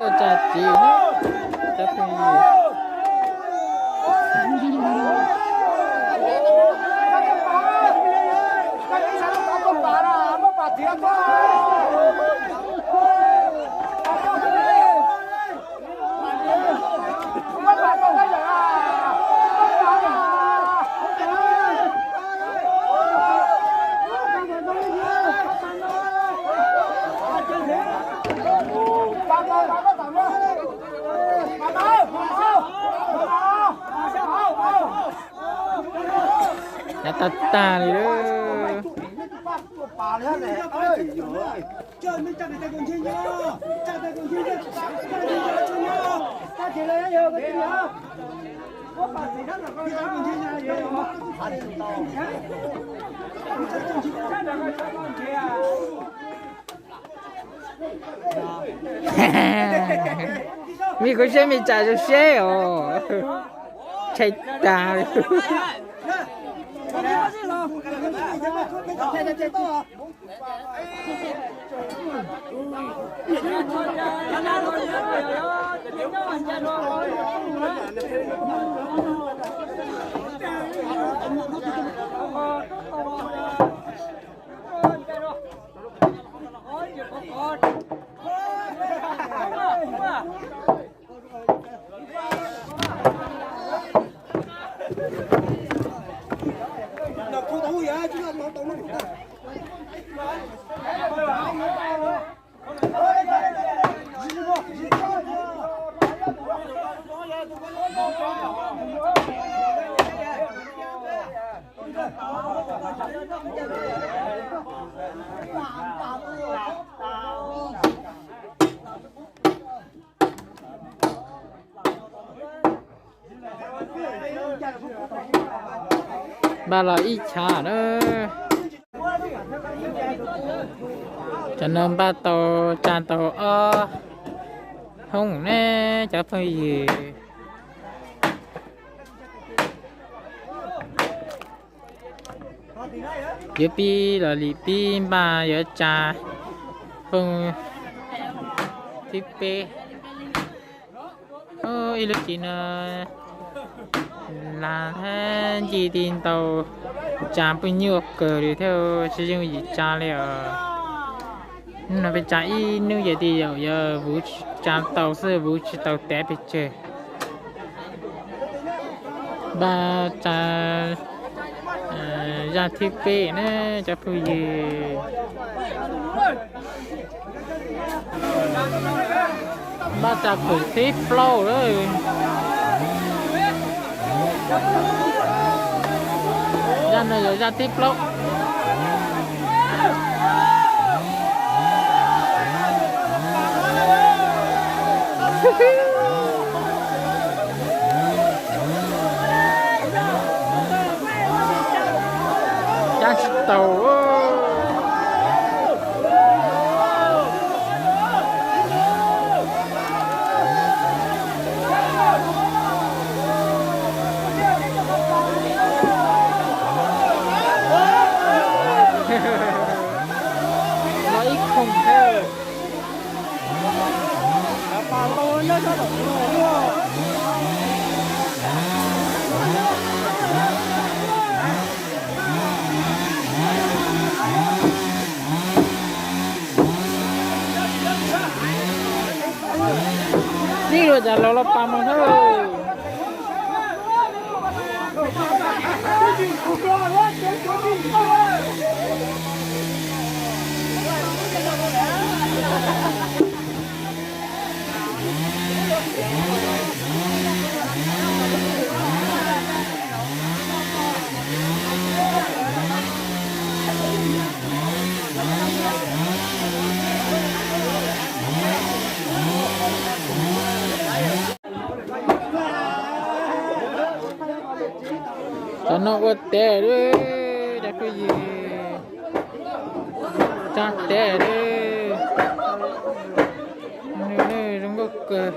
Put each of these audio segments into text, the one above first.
Tsa tsi, cov phooj ywg. Nyob tag tag li lawm. Vim kuv siab me tsam zoo siab os. Tshai tas. Npaj los ib chav na. Cov no npaj tau tsa tau ob hoob ne cov phooj ywg. Yuav pib los lim pib npaj yuav tsa fooj thib peb. Ib lub tsev no las thiab nce ti ntau, tsa pheej nyuaj kawg li thiab tsis yooj yim tsa li os. Hnub no peb tsa ib hnub ces tej zaum yuav vuv tsa tau xwb, vuv tsis tau tav pes tsawg. Npaj tsa zaj thib peb na cov phooj ywg. Npaj tsa khoom thib plaub lawm. Zaj no yog zaj thib plaub. Cab tsis tau. Los ib khoom thiab. Tib luag cas los los pas mus na. Cov no ua tes lawm, cov phooj ywg, tsa tes lawm. Zoo nkauj kawg,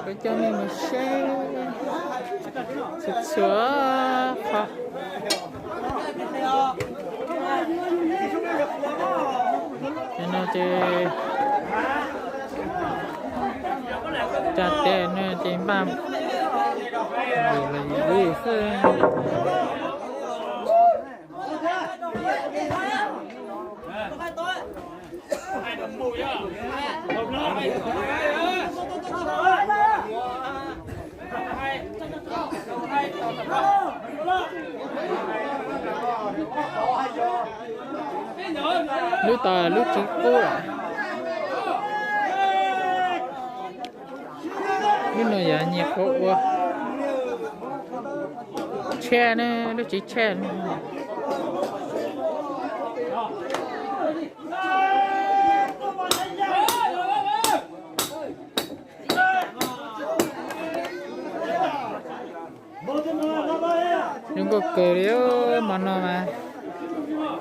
kuv coj nej mus saib txhua txhua qhov. Cov no ces Tsa tes no ces npaj vwm los vwm xwb. Lub tod lub tsis qub. Lub no yog nyias qhuav ua. Tshaj ne, lub tsis tshaj ne. Zoo nkauj kawg li, hmo no mas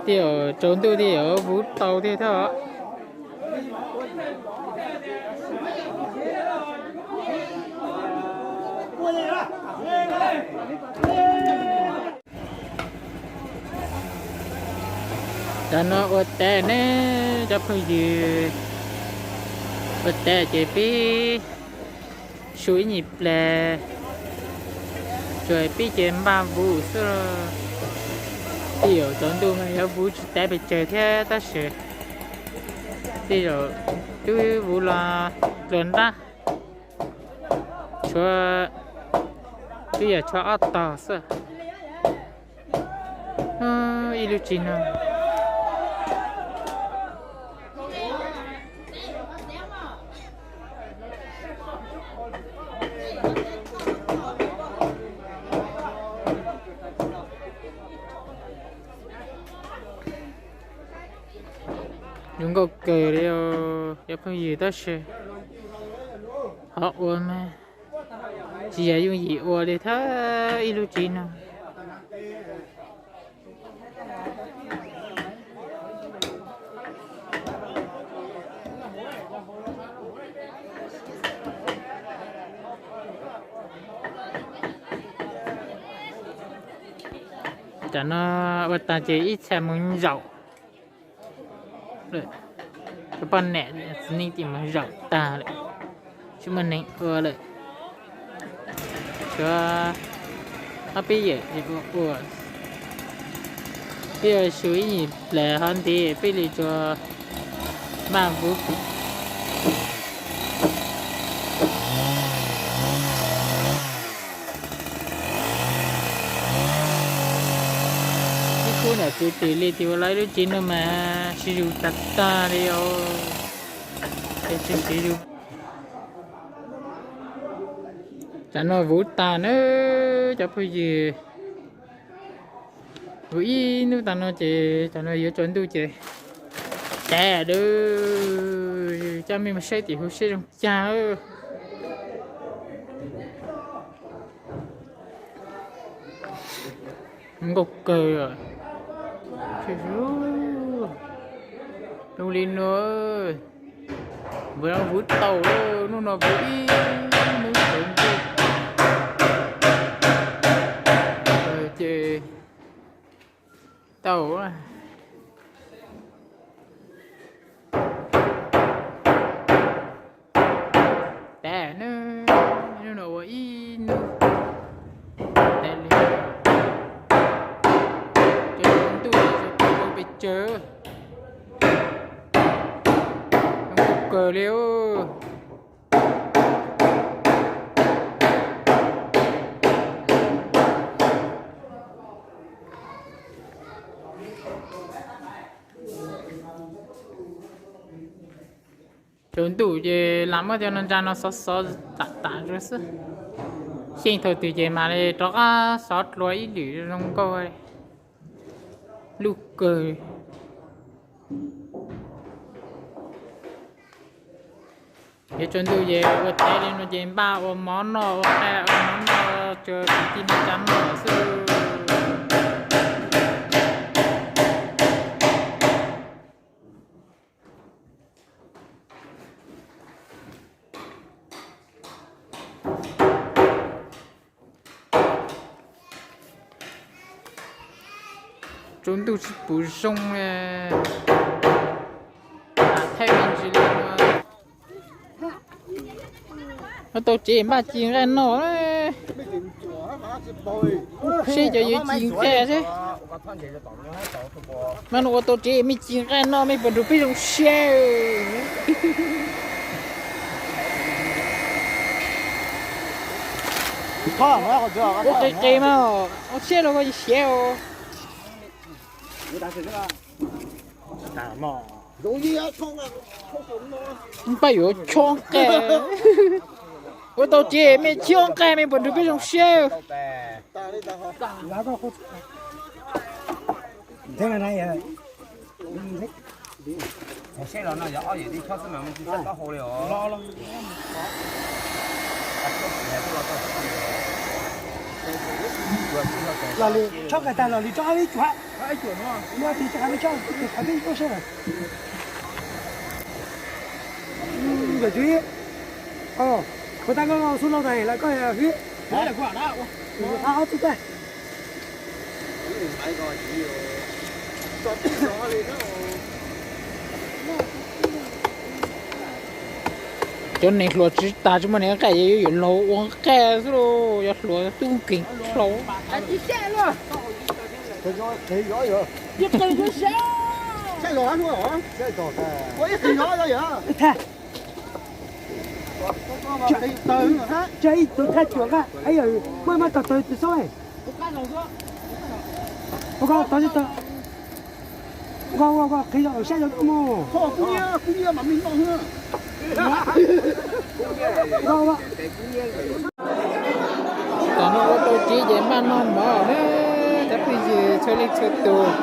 tej zaum tsaus ntuj tej zaum vuv tau thiab thiab os. Tam no ua tes ne, cov phooj ywg, ua tes ces pib su ib nyuag pliag, tsuas pib ces npaj vuv xwb. Tej zaum tsaus ntuj mas yuav vuv tsis tau pes tsawg thiab tab sis tej zaum twb vuv los dua nrab, tshuav, twb yog tshuav ob tog xwb. Ib lub tsis no. Zoo nkauj kawg li os cov phooj ywg, tab sis qhov ua mas tsis yog yooj yim ua li thiab ib lub tsis no. Tam no ua tag ces ib txhia mus zaum. Cov poj niam txiv neej ces mus zaum tag lawm, tsis muaj neeg ua lawm. Tshuav ob peb yawm ua ua, peb yuav su ib nyuag pliag ho ntev peb li tsuas maj vuv. Ib khub niam txiv twm li tis ua lawv lub tsev no mas sib zus tag tag li os. Sib zus. Tam no vuv tag na cov phooj ywg. Vuv ib hnub tag no ces tam no yuav tsaus ntuj ces tas lawm. Coj mej mus saib tim huv saib zoo cas. Nkauj kawg. Zoo li no, vuv tau, hnub no vuv ib hnub tsaus ntuj ces tau. Tas na, hnub no ua ib hnub tas li. Cov ntuj pes tsawg, nkauj kawg li. Tsaus ntuj ces lam muab cov no ntsa no xov xov tam tam zoo xwb. Xyeej thaum twg ces mam li rov qab xov dlua ib lwm zoo nkauj. Lub kawg. Yuav tsaus ntuj ces ua teb li no ces npaj ua mov noj, ua qaib ua mov noj, tsuas kwv tij neej tsa noj xwb. Tsaus ntuj tsis pum zoo, thaij me ntsis li no. Ua tau tsev npaj ci nqaij noj. Seb cov yuav ci nqaij seb. Mas nws ua tau tsev mej ci nqaij noj, mej puas nrug peb zoo siab? Ua qis qis mas, ua siab los koj siav os. Npaj yuav chob nqaij. Ua tau tsev mej chob nqaij, mej puas nrug peb zoo siab? Los li tsob nqaij tag los li tsob ib cuam. Yog tias tsob ib cuam, tus qhov peb tuaj seb lawm. Yog, kuv tag koj xub lauj tas lawm koj hwb. Ob tug tag. Cov neeg hluas tsis tas tsis muaj neeg nqaij, yuav laug ua nqaij xwb lauj, yog hluas tub nkeeg hlau. Tsawg ib tug thaj cuam nqa, muaj mas tog tawg tus xauj. Ua koj tog, ua koj qhib los saib los mus. Tom no ua tau tsev ces npaj noj mov na, cov phooj ywg txhua leej txhua tus.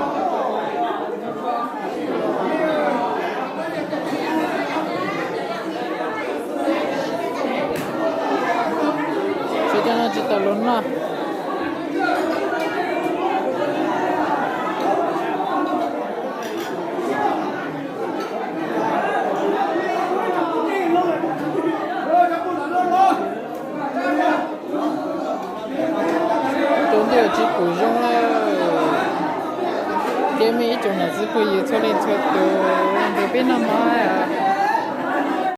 Tsis coj noj tsis tau los noj. Ib tug ntej tsis pum zoo lawm. Ces muaj ib tsoom nam txiv phooj ywg txhua leej txhua tus nrog peb noj mov.